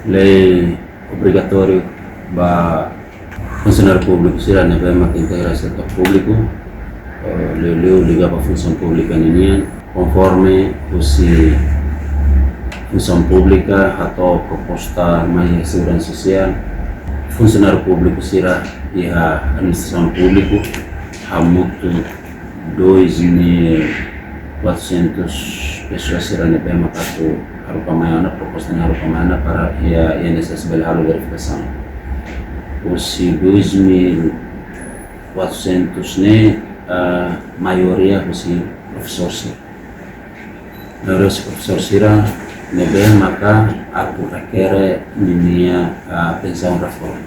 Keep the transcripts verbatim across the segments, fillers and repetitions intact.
Lei obrigatóriu ba funsionáriu públiku sira ne'ebé mak integra setór públiku, eh, liuliu liga ba funsaun públika ninian, konforme husi funsaun públika hato'o proposta mai iha seguransa sosiál, funsionáriu públiku sira iha administrasaun públiku hamutuk dois mil quatrocentos pessoas sira ne'ebé mak atu haruka mai ona, proposta ne'e haruka mai ona para iha I N S S bele halo verifikasaun. Husi dois mil quatrocentos ne'e, ah, maioria husi profesór sira. Maioria husi profesór sira ne'ebé maka atu rekere ninia, ah, pensaun reforma.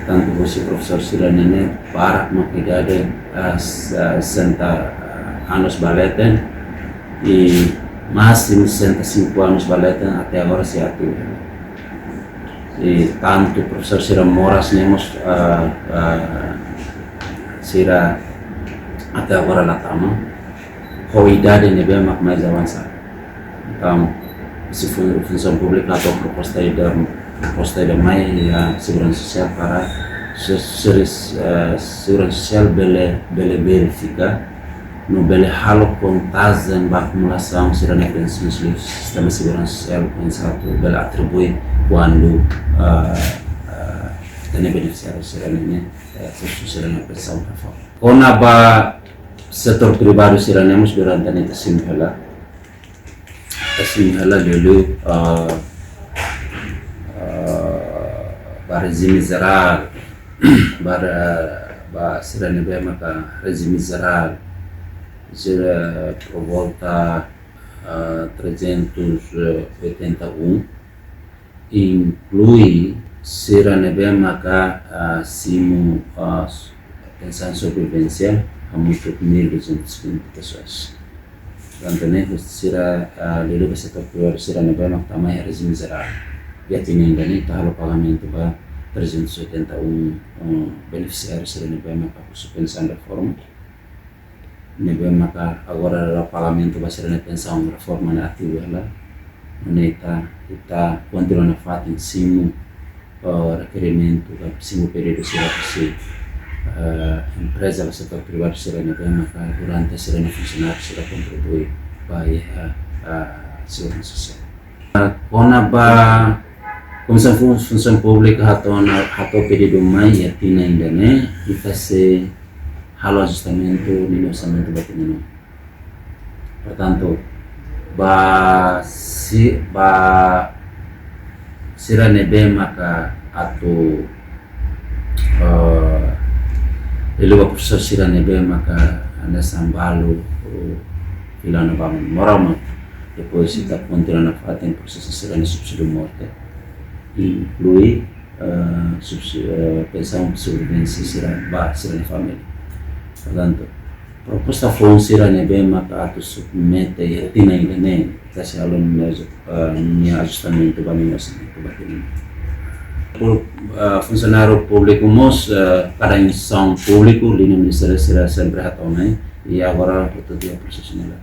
Tantu husi profesór sira ne'e barak mak idade, ah, s-, ah, sessenta, ah, anos ba leten, i másimu sessenta e cinco anos ba leten até agora sei ativu. I tantu profesór sira moras ne'e mós, ah, ah, sira até agora la tama, ho idade ne'ebé mak mais avansadu. Entaun, se fun-, funsaun públika hato'o proposta ida, proposta ida mai iha seguransa sosiál para se-, seris-, eh, seguransa sosiál bele, bele verifika, no bele halo kontajen ba akumulasaun sira-nia pensaun liu sistema seguransa sosiál, oinsá atu bele atribui kuandu, eh, eh, ita-nia benefisiáriu sira-ne'e, eh, husu sira-nia pensaun reforma. Kona-ba setór privadu sira-ne'e mós durante ne'e ita simu hela. Ita simu hela liuliu, ah, ah, ba rejime jerál, ba, ba sira ne'ebé maka rejime jerál, sira por volta, ah, trezentos e oitenta e um, inklui sira ne'ebé maka, ah, simu, ah, pensaun sobrevivência, hamutuk mil duzentos e vinte pessoas. Portantu, ne'e sira, ah, liuliu ba setór privadu sira ne'ebé mak tama iha rejime jerál. Iha tinan ida-ne'e ita halo pagamentu ba trezentos e oitenta e um, um, benefisiáriu sira ne'ebé mak husu pensaun reforma. Ne'ebé maka agora halo pagamentu ba sira-nia pensaun reforma ne'e ativu hela. Nune'e ita, ita kontinua nafatin simu, eh, rekerimentu ka simu pedidu sira husi, eh, empreza ka setór privadu sira ne'ebé maka durante sira-nia funsionáriu sira kontribui ba iha, eh, seguransa sosiál. Kona-ba Komisaun Fun-, Funsaun Públika hato'o ona, hato'o pedidu mai iha tinan ida-ne'e, ita sei halo ajustamentu ninia orsamentu ba tinan ne'e. Portantu, ba si-, ba sira ne'ebé maka atu, eh, liuliu ba profesór sira ne'ebé maka hanesan balu, eh, fila ona ba moral, mas depois ita kontinua nafatin prosesa sira-nia subsídiu morte, inklui, eh, subsi-, eh, pensaun sobrevivénsia sira ba sira-nia família. Portantu, proposta foun sira ne'ebé maka atu submete iha tinan ida-ne'e, ita sei halo ninia, eh, ninia ajustamentu ba ninia orsamentu ba tinan ne'e. Por, eh, funsionáriu públiku mós, eh, kada instituisaun públiku, liña ministériu sira sempre hato'o ona, i agora hotu-hotu iha prosesu ne'e.